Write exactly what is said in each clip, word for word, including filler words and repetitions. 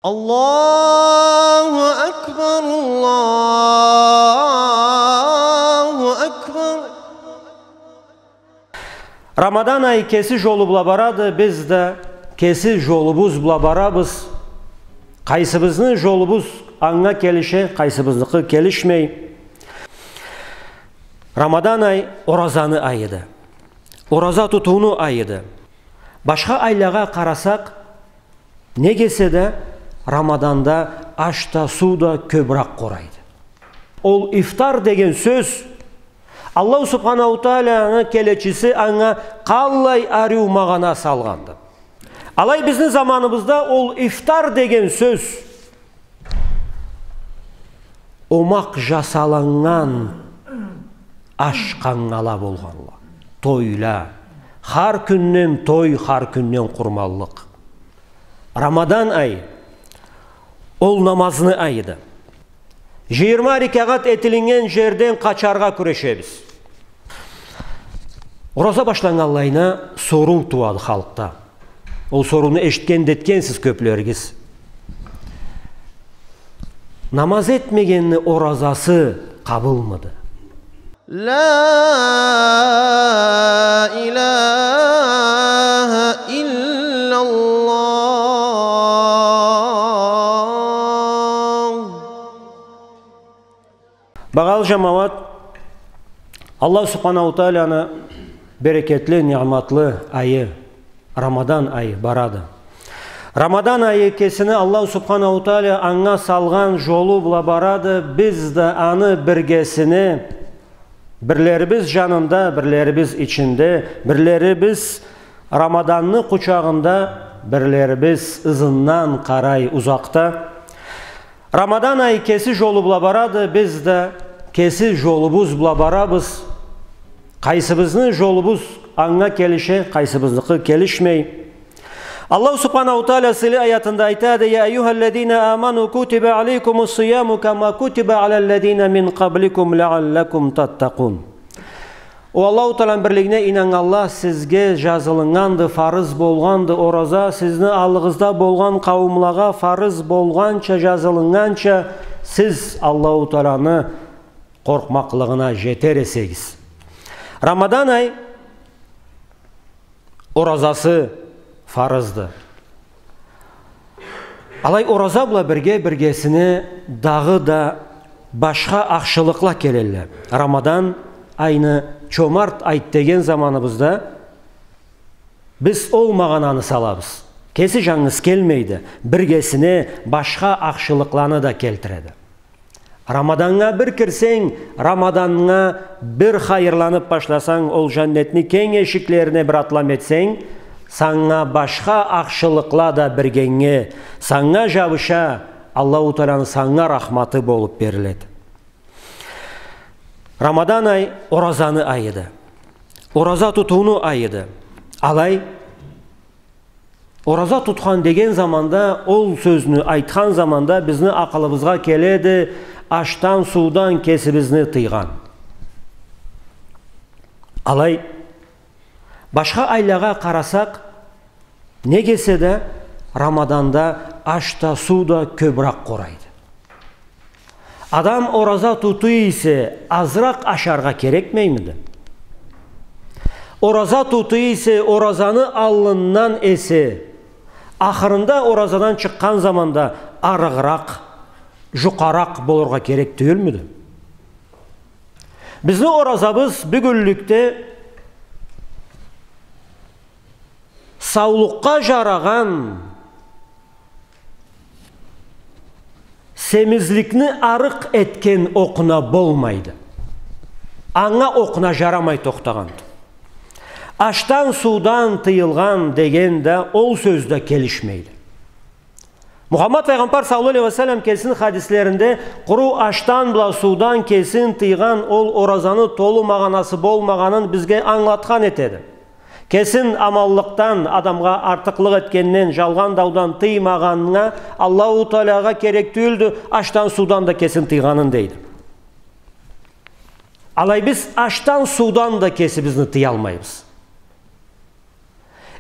الله أكبر، الله أكبر. Рамадан ай кеси жолу бла барады, биз да кеси жолубуз бла барабыз. Къайсыбызны жолубуз анга келише, къайсыбызныкъы келишмей. Рамадан ай оразаны айыды. Ораза тутууну айыды. Башха айлагъа къарасакъ, неге эсе да Рамаданда аш да, суу да кёбюрек къурайды. Ол ифтар деген сёз Аллаху Субханаху Тааланы келечиси анга къаллай ариу магъана салгъанды. Алай бизни заманыбызда ол ифтар деген сёз омакъ жасалыннган аш къангала болгъанла, тойла, хар кюнден той, хар кюнден къурманлыкъ. Рамадан ай ол намазны айыды. Жыйырма рекагъат этилиннген жерден къачаргъа кюрешебиз. Ораза башланнганлайына соруу тууады халкъда. Ол сорууну эшитген да этгенсиз кёплеригиз. Намаз этмегенни оразасы къабылмыды? لا إله إلا الله. Багъалы жамауат, Аллаху Субханаху Тааланы берекетли, ниъматлы айы, Рамадан айы барады. Рамадан айы кесини Аллаху Субханаху Таала анга салгъан жолу бла барады, биз да аны биргесине, бирлерибиз жанында, бирлерибиз ичинде, бирлерибиз Рамаданны къучагъында, бирлерибиз ызындан къарай узакъда. Рамадан ай кеси жолу бла барады, биз да кеси жолубуз бла барабыз. Къайсыбызны жолубуз анга келише, къайсыбызныкъы келишмей. Аллаху Субханаху Таала сыйлы аятында айтады: يا أيها الذين آمنوا كتب عليكم الصيام كما كتب على الذين من قبلكم لعلكم تتقون. О Аллаху Тааланы бирлигине ийнаннганла, сизге жазылыннганды, фарыз болгъанды ораза, сизни аллыгъызда болгъан къауумлагъа фарыз болгъанча, жазылыннганча, сиз Аллаху Тааланы къоркъмакълыгъына жетер эсегиз. Рамадан ай оразасы фарызды. Алай ораза бла бирге биргесине дагъыда башха ахшылыкъла келелле. Рамадан айны чомарт айт деген заманыбызда биз ол магъананы салабыз. Кеси жангыз келмейди, биргесине башха ахшылыкъланы да келтиреди. Рамаданнга бир кирсенг, Рамаданнга бир хайырланып башласанг, ол жаннетни кенг эшиклерине бир атлам этсенг, санга башха ахшылыкъла да биргеннге, санга жабыша, Аллаху Тааланы санга рахматы болуп бериледи. Рамадан ай оразаны айыды. Ораза тутууну айыды. Алай Ораза тутхан деген заманда, ол сёзню айтхан заманда бизни акъылыбызгъа келеди ашдан, суудан кесибизни тыйгъан. Алай, башха айлагъа къарасакъ, неге эсе да Рамаданда аш да, суу да кёбюрек къурайды. Адам ораза тута эсе, азыракъ ашаргъа керекмеймиди? Ораза тута эсе, оразаны аллындан эсе, ахырында оразадан чыкъгъан заманда арыгъыракъ, жукъаракъ болургъа керек тюйюлмюдю? Бизни оразабыз бюгюнлюкде саулукъгъа жарагъан семизликни арыкъ этген окъуна болмайды. Анга окъуна жарамай тохтагъанды. Ашдан, суудан тыйылгъан деген да, ол сёз да келишмейди. Мухаммад Пайгъамбар саллаллаху алейхи ва саллам кесини хадислеринде къуру ашдан бла суудан кесин тыйгъан ол оразаны толу магъанасы болмагъанын бизге ангылатхан этеди. Кесин аманлыкъдан, адамгъа артыкълыкъ этгенден, жалгъан даудан тыймагъаннга Аллаху Таалагъа керек тюйюлдю, ашдан, суудан да кесин тыйгъанын, дейди. Алай биз ашдан, суудан да кесибизни тыялмайбыз.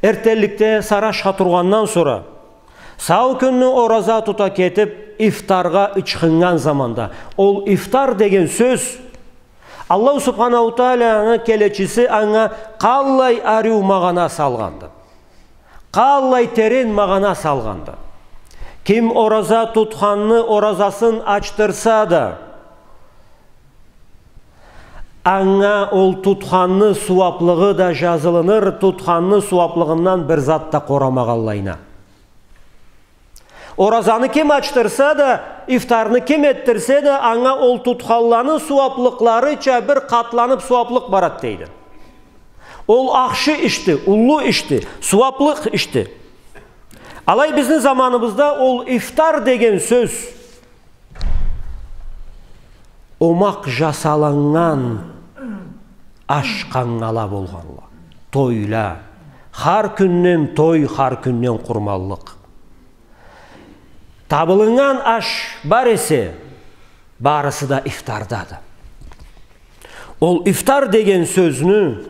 Эртденликде сары ашха тургъандан сора, Сау кюнню ораза тута кетип, ифтаргъа ычхыннган заманда, ол ифтар деген сёз Аллаху Субханаху Тааланы келечиси анга къаллай ариу магъана салгъанды. Къаллай терен магъана салгъанды. Ким ораза тутханны оразасын ачдырса да, анга ол тутханны сууаплыгъы да жазылыныр, тутханны сууаплыгъындан бир зат да къорамагъанлайына. Оразаны ким ачдырса да, ифтарны ким этдирсе да, анга ол тутханланы сууаплыкъларыча бир къатланып сууаплыкъ барад, дейди. Ол ахшы ишди, уллу ишди, сууаплыкъ ишди. Алай бизни заманыбызда ол ифтар деген сёз омакъ жасалыннган аш къангала болгъанла, тойла, хар кюнден той, хар кюнден къурманлыкъ. Табылыннган аш бар эсе, барысы да ифтардады. Ол ифтар деген сёзню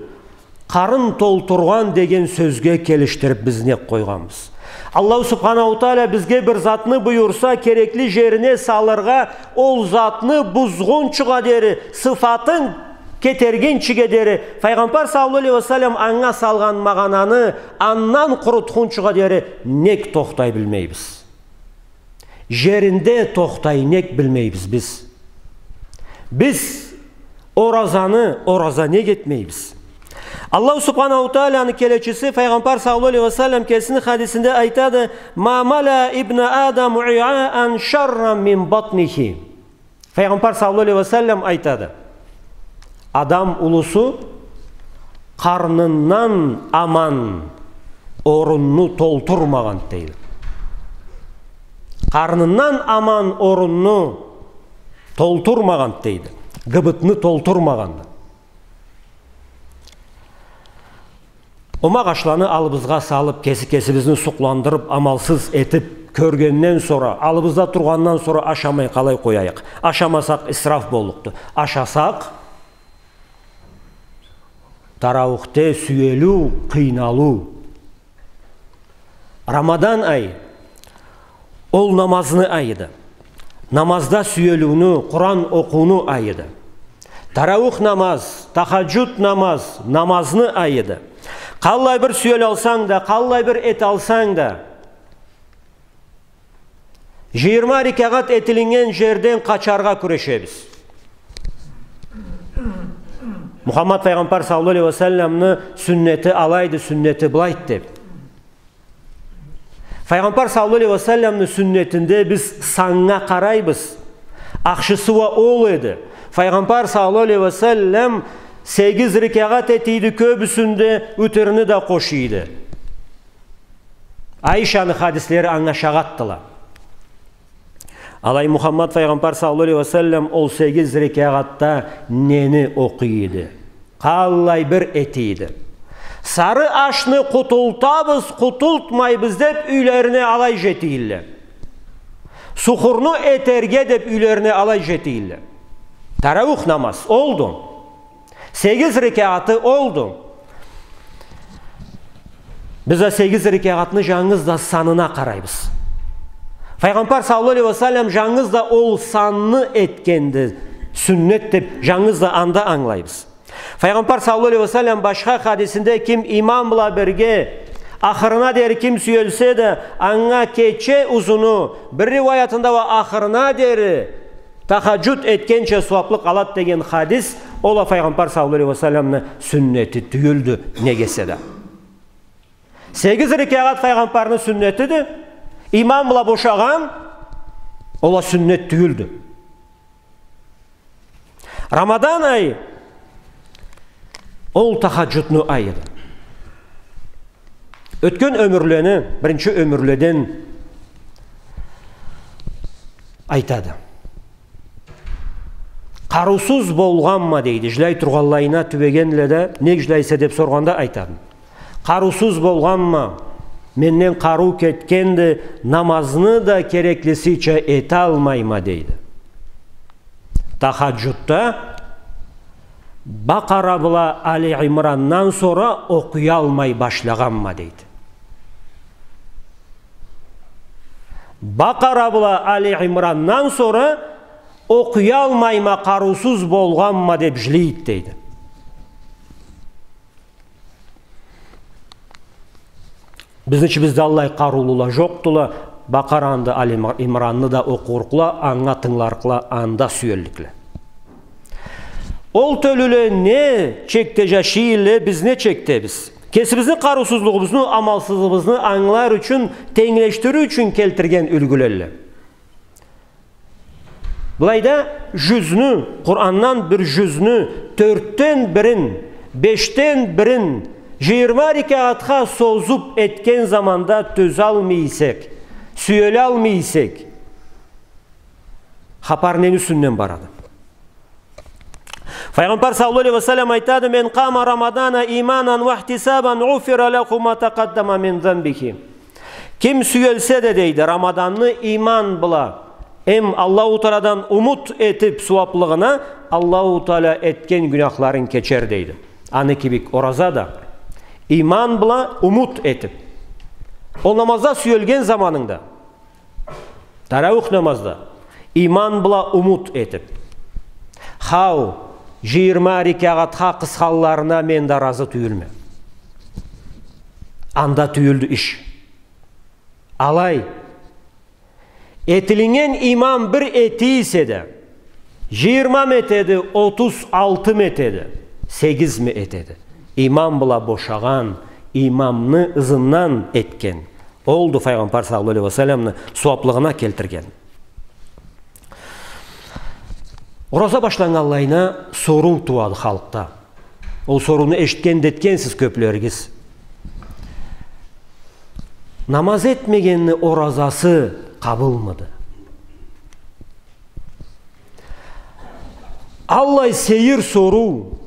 къарын толтургъан деген сёзге келишдирип биз нек къойгъанбыз. Аллаху Субханаху Таала бизге бир затны буюрса, керекли жерине салыргъа, ол затны бузгъунчугъа дери, сыфатын кетергинчиге дери, Файгъамбар саллаллаху алейхи ва саллам анга салгъан магъананы андан къурутхунчугъа дери нек тохтай билмейбиз? Жеринде тохтай нек билмейбиз биз? Биз оразаны ораза нек этмейбиз? Аллаху Субханаху Тааланы келечиси Файгъамбар саллаллаху алейхи ва саллам кесини хадисинде айтады: «Ма мала ибну Адам уиаан шарран мин батнихи». Файгъамбар саллаллаху алейхи ва саллам айтады: «Адам улусу къарнындан аман орунну толтурмагъан», — дейди. Къарнындан аман орунну толтурмагъан, дейди. Гыбытны толтурмагъанды. Омакъ ашланы алыбызгъа салып, кеси-кесибизни сукъландырып, амалсыз этип, кёргенден сора, алыбызда тургъандан сора ашамай къалай къояйыкъ? Ашамасакъ, исраф боллукъду. Ашасакъ, тарауихде сюелиу, къыйналыу. Рамадан ай, ол намазны айыды. Намазда сюелиуню, Къуран окъууну айыды. Тарауих намаз, тахаджуд намаз, намазны айыды. Къаллай бир сюелалсанг да, къаллай бир эталсанг да, жыйырма рекагъат этилиннген жерден къачаргъа кюрешебиз. Мухаммад Файгъамбар саллаллаху алейхи ва салламны сюннети алайды, сюннети былайды деп. Файгъамбар саллаллаху алейхи ва салламны сюннетинде биз саннга къарайбыз. Ахшысы уа ол эди. Файгъамбар саллаллаху алейхи ва саллам сегиз рекагъат этийди, кёбюсюнде утрни да къошуйды. Айшаны хадислери анга шагъатдыла. Алай Мухаммад Файгъамбар саллаллаху алейхи ва саллам ол сегиз рекагъатда нени окъуй эди? Къаллай бир этий эди? Сары ашны къутултабыз, къутултмайбыз деп юйлерине алай жетийдиле. Сухурну этерге деп юйлерине алай жетийдиле. Тарауих намаз олду. Сегиз рекагъаты олду. Биз а сегиз рекагъатны жангыз да санына къарайбыз. Файгъамбар саллаллаху алейхи ва саллам жангыз да ол санны этгенди сюннет деп, жангыз да анда ангылайбыз. Файгъамбар саллаллаху алейхи ва саллам башха хадисинде: «Ким имам бла бирге ахырына дери ким сюелсе да, анга кече узуну, бир риуаятында уа ахырына дери тахаджуд этгенча сууаблыкъ алад», — деген хадис, ол а Файгъамбар саллаллаху алейхи ва салламны сюннети тюйюлдю, неге эсе да. Сегиз рекагъат Файгъамбарны сюннетиди, имам бла бошагъан, ол а сюннет тюйюлдю. Рамадан ай, ол тахаджудну айыды. Ётген ёмюрлени, биринчи ёмюрледен айтады. Къарыусуз болгъанма, дейди, жиляй тургъанлайына тюбегенле да, нек жиляйса деп соргъанда айтады. Къарыусуз болгъанма, менден къарыу кетгенди, намазны да кереклисича эталмайма, дейди. Тахаджудда Бакъара бла Али Имрандан сора окъуялмай башлагъанма, дейди. Бакъара бла Али Имрандан сора окъуялмайма, къарыусуз болгъанма деп жилийди, дейди. Бизни ичибизде аллай къарыулула жокъдула, Бакъараны да, Али Имранны да окъурукъла, анга тынгыларыкъла, анда сюелликле. Ол тёлюле не чекде жашай эдиле, биз не чекдебиз? Кесибизни къарыусузлугъубузну, амалсызлыгъыбызны ангылар ючюн, тенглешдирир ючюн келтирген юлгюлелле. Былайда жюзню, Къурандан бир жюзню тёртден бирин, бешден бирин жыйырма рикагъатха созуп этген заманда тёзалмай эсек, сюелалмай эсек, хапар нени юсюнден барады? Файгъамбар саллаллаху алейхи ва саллам айтады: «Мен къама Рамадана иманан ва ихтисабан, гъуфира лаху ма такъаддама мин занбихи». Ким сюелсе да, дейди, Рамаданны иман бла, эм Аллаху Тааладан умут этип сууаплыгъына, Аллаху Таала этген гюнахларын кечер, дейди. Аны кибик ораза да, иман бла умут этип. Ол намазда сюелген заманынгда, тарауих намазда, иман бла умут этип. Хау, жыйырма рикагъатха къысханларына мен да ыразы тюйюлме. Анда тюйюлдю иш. Алай, этилинген иман бир эте эсе да, жыйырмамы этеди, отуз алтымы этеди, сегизми этеди? Иман бла бошагъан, иманны ызындан этген. Олду Файгъамбар саллаллаху алейхи ва салламны сууаплыгъына келтирген. Ораза башланнганлайына соруу тууады халкъда. Ол сорууну эшитген да этгенсиз кёплеригиз. Намаз этмегенни оразасы къабылмыды? Аллай сейир соруу,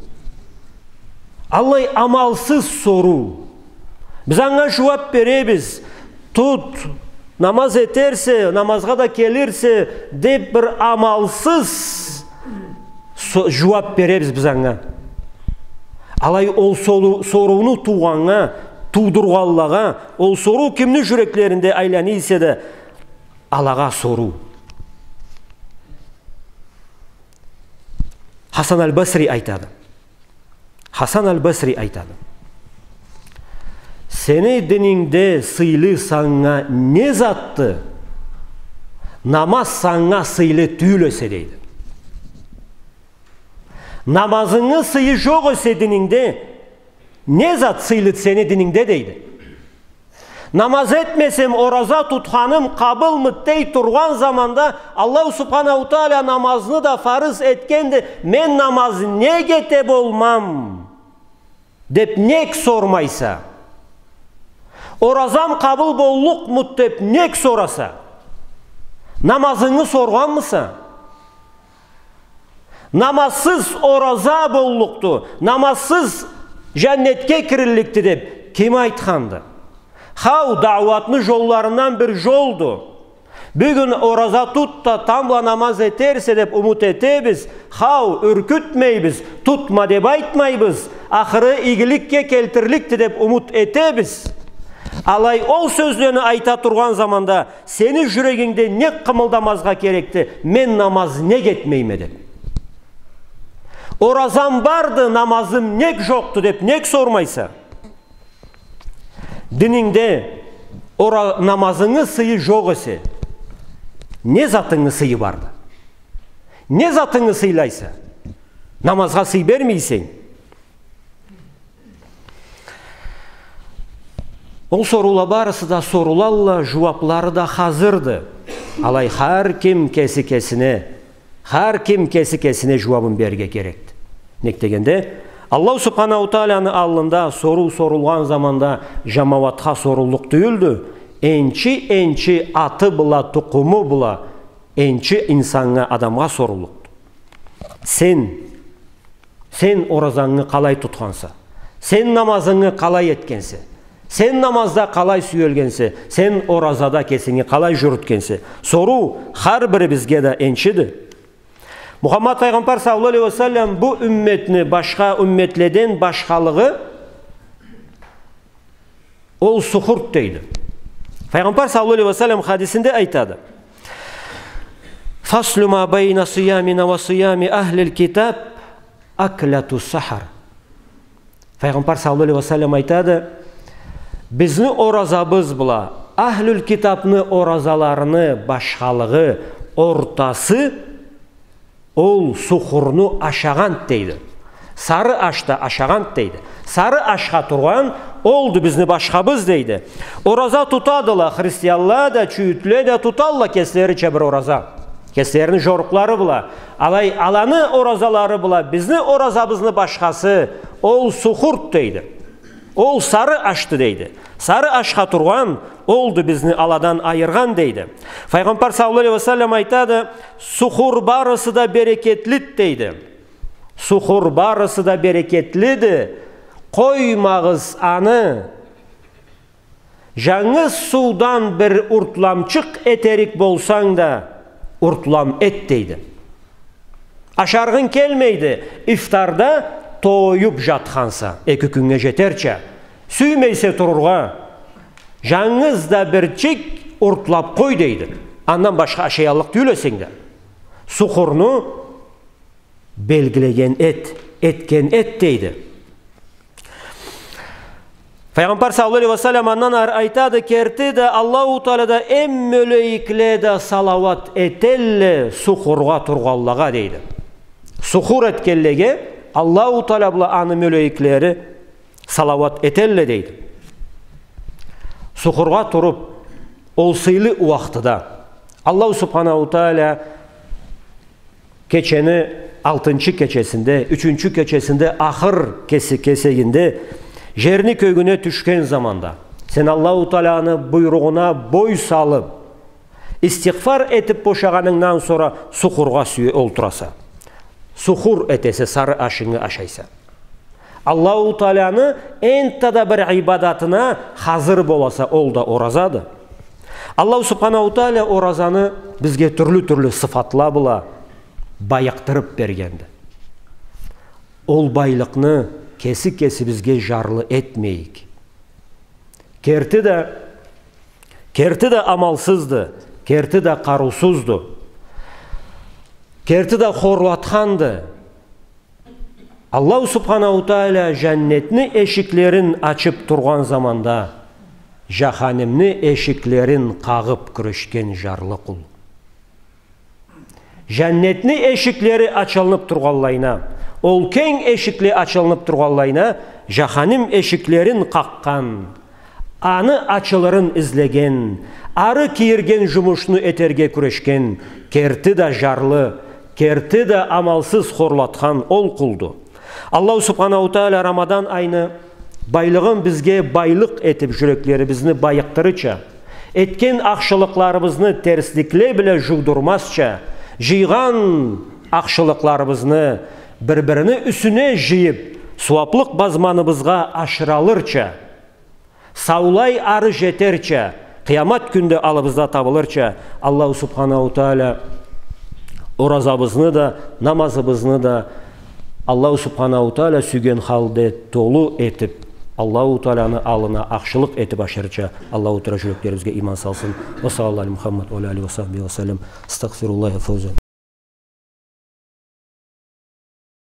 аллай амалсыз соруу. Биз анга жууап беребиз. Тут, намаз этерсе, намазгъа да келирсе, деп бир амалсыз со-, жууап беребиз биз анга. Алай ол сору-, сорууну туугъаннга, туудургъанлагъа, ол соруу кимни жюреклеринде айлана эсе да, алагъа соруу. Хасан аль-Басри айтады. Хасан аль-Басри айтады: «Сени динингде сыйлы санга не затды, намаз санга сыйлы тюйюл эсе?» — дейди. «Намазынгы сыйы жокъ эсе динингде, не зат сыйлыды сени динингде?» — дейди. «Намаз этмесем, ораза тутханым къабылмыды», — дей тургъан заманда, Аллаху Субханаху Тааля намазны да фарыз этгенди. «Мен намаз нек эте болмам?» — деп нек сормайса? «Оразам къабыл боллукъмуду?» — деп нек сораса? Намазынгы соргъанмыса? Намазсыз ораза боллукъду, намазсыз жаннетге кирилликди деп ким айтханды? Хау, дауатны жолларындан бир жолду. Бюгюн ораза тут да, тамбла намаз этерсе деп умут этебиз. Хау, юркютмейбиз, тутма деп айтмайбыз. Ахыры игиликге келтирликди деп умут этебиз. Алай ол сёзлени айта тургъан заманда, сени жюрегингде нек къымылдамазгъа керекди, мен намаз нек этмейме деп? Оразам барды, намазым нек жокъду деп нек сормайса? Динингде ора-, намазынгы сыйы жокъ эсе, не затынгы сыйы барды? Не затынгы сыйлайса? Намазгъа сый бермейсе. Ол соруула барысы да сорулалла, жууаплары да хазырды. Алай хар ким кеси кесине, хар ким кеси кесине жууабын берирге керекди. Нек дегенде, Аллаху Субханаху Тааляны аллында соруу сорулгъан заманда жамауатха соруллукъ тюйюлдю. Энчи, энчи аты бла, тукъуму бла, энчи инсаннга, адамгъа соруллукъду. Сен Сен оразангы къалай тутханса, сен намазынгы къалай этгенсе, сен намазда къалай сюелгенсе, сен оразада кесинги къалай жюрютгенсе, соруу хар бирибизге да энчиди. Мухаммад Файгъамбар саллаллаху алейхи ва саллам бу умметни башха умметледен башхалыгъы ол сухурт дейди. Файгъамбар саллаллаху алейхи ва саллам хадисинде айтады: «Фаслу ма байна сиямина ва сиями ахлил китаб аклату сахар». Файгъамбар саллаллаху алейхи ва саллам айтады: «Бизни оразабыз бла ахлюл китабны оразаларыны башхалыгъы, ортасы, ол сухурну ашагъанд», — дейди. Сары ашда ашагъанд, дейди. Сары ашха тургъан олду бизни башхабыз, дейди. Ораза тутадыла, христианла да, чюйютле да туталла кеслерича бир ораза. Кеслерини жорукълары бла. Алай, аланы оразалары бла бизни оразабызны башхасы ол сухурд, дейди. Ол сары ашды, дейди. Сары ашха тургъан олду бизни аладан айыргъан, дейди. Файгъамбар саллаллаху алейхи ва саллам айтады: «Сухур барысы да берекетлид», — дейди. «Сухур барысы да берекетлиди. Къоймагъыз аны. Жангыз суудан бир уртламчыкъ этерик болсанг да, уртлам эт», — дейди. Ашаргъынг келмейди, ифтарда тоюб жатханса, эки кюннге жетерча. Сюймейсе турургъа, жангыз да бирчик уртлаб къой, дейди. Андан башха ашаяллыкъ тюйюл эсенг да. Сухурну белгилеген эт, этген эт, дейди. Файгъамбар саллаллаху алейхи ва саллам андан ары айтады: «Керти да Аллаху Тааля да эм мёлейикле да салауат этелле сухургъа тургъанлагъа», — дейди. Сухур этгенлеге Аллаху Тааля бла аны мёлейиклери салауат этелле, дейди. Сухургъа туруб, ол сыйлы уахтыда Аллаху Субханаху Тааля кечени алтынчы кечесинде, ючюнчю кечесинде, ахыр кеси-, кесегинде, жерни кёгюне тюшген заманда, сен Аллаху Тааляны буйругъуна бой салыб, истигъфар этиб бошагъанынгдан сора сухургъа сюе олтураса. Сухур этесе, сары ашынгы ашайса. Аллаху Тааляны энтта да бир ибадатына хазыр боласа, ол да оразады. Аллаху Субханаху Тааля оразаны бизге тюрлю-тюрлю сыфатла бла байыкъдырыб бергенди. Ол байлыкъны кеси-кесибизге жарлы этмейик. Керти да, керти да амалсызды, керти да къарыусузду, керти да хорлатханды. Аллаху Субханаху Тааля жаннетни эшиклерин ачыб тургъан заманда, жаханимни эшиклерин къагъыб кюрешген жарлы къул. Жаннетни эшиклери ачылыныб тургъанлайына, ол кенг эшикле ачылыныб тургъанлайына, жаханим эшиклерин къакъгъан, аны ачылырын излеген, ары кийирген жумушну этерге кюрешген, керти да жарлы, керти да амалсыз хорлатхан ол къулду. Аллаху Субханаху Тааля Рамадан айны байлыгъын бизге байлыкъ этиб, жюреклерибизни байыкъдырырча, этген ахшылыкъларыбызны терсликле бла жуудурмазча, жыйгъан ахшылыкъларыбызны бир-бирини юсюне жыйыб, сууаблыкъ базманыбызгъа ашыралырча, саулай ары жетерча, къыямат кюнде аллыбызда табылырча, Аллаху Субханаху Тааля оразабызны да, намазыбызны да Аллаху Субханаху Тааля сюйген халде толу этиб, Аллаху Тааляны аллына ахшылыкъ этиб ашырырча, Аллаху Тааля жюреклерибизге иман салсын. Ва саллаллаху аля Мухаммад ва аля алихи ва сахбихи ва саллам. Астагъфируллаха фаузан.